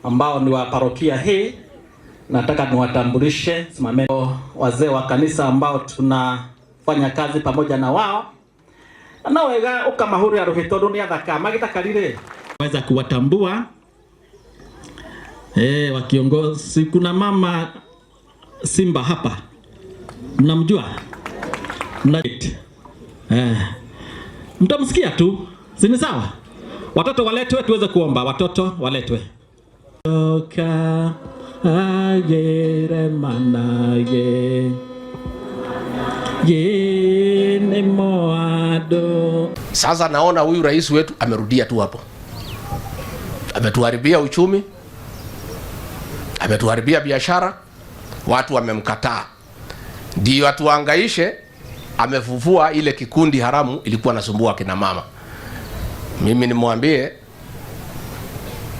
Ambao ni wa parokia hii, nataka niwatambulishe. Simameni wazee wa kanisa ambao tunafanya kazi pamoja na wao na wega ukamahurira ruhi tondu ni athaka magithakarire weza kuwatambua wakiongozi. Kuna mama Simba hapa, mnamjua? Mna mtamsikia tu, si ni sawa? Watoto waletwe tuweze kuomba, watoto waletwe. Oka agere manage yene moado. Sasa naona huyu rais wetu amerudia tu hapo, ametuharibia uchumi, ametuharibia biashara, watu wamemkataa, ndio atuhangaishe. Amefufua ile kikundi haramu ilikuwa nasumbua kina mama. Mimi nimwambie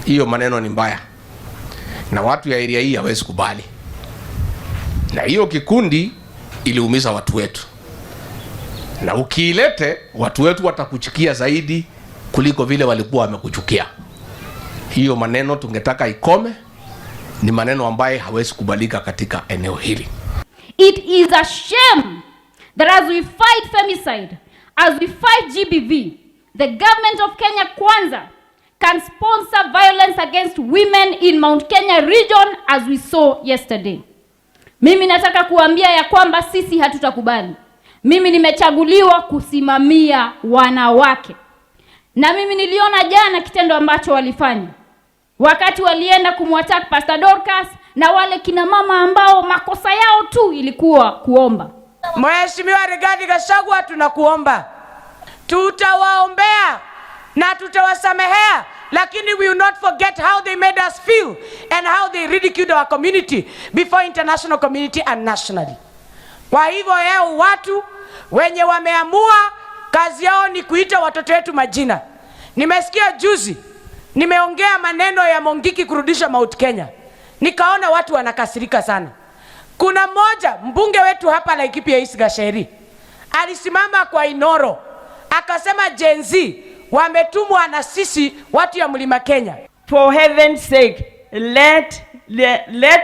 hiyo maneno ni mbaya, na watu ya area hii hawezi kubali, na hiyo kikundi iliumiza watu wetu, na ukiilete watu wetu watakuchukia zaidi kuliko vile walikuwa wamekuchukia. Hiyo maneno tungetaka ikome, ni maneno ambaye hawezi kubalika katika eneo hili. It is a shame that as we fight femicide, as we fight GBV, the government of Kenya Kwanza can sponsor violence against women in Mount Kenya region as we saw yesterday. Mimi nataka kuambia ya kwamba sisi hatutakubali. Mimi nimechaguliwa kusimamia wanawake. Na mimi niliona jana kitendo ambacho walifanya wakati walienda kumwattack Pastor Dorcas na wale kina mama ambao makosa yao tu ilikuwa kuomba. Mheshimiwa Rigathi Gachagua, tunakuomba, tutawaombea na tutawasamehea, lakini we will not forget how they made us feel and how they ridiculed our community before international community and nationally. Kwa hivyo leo watu wenye wameamua kazi yao ni kuita watoto wetu majina. Nimesikia juzi nimeongea maneno ya Mungiki kurudisha Mount Kenya, nikaona watu wanakasirika sana. Kuna mmoja mbunge wetu hapa Laikipia East Gacheri alisimama kwa Inoro akasema Gen Z wametumwa na sisi watu ya Mlima Kenya. For heaven's sake, let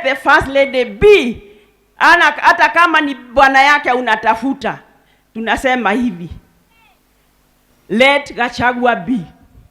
the first lady be. Ana, hata kama ni bwana yake unatafuta, tunasema hivi, let Gachagua be.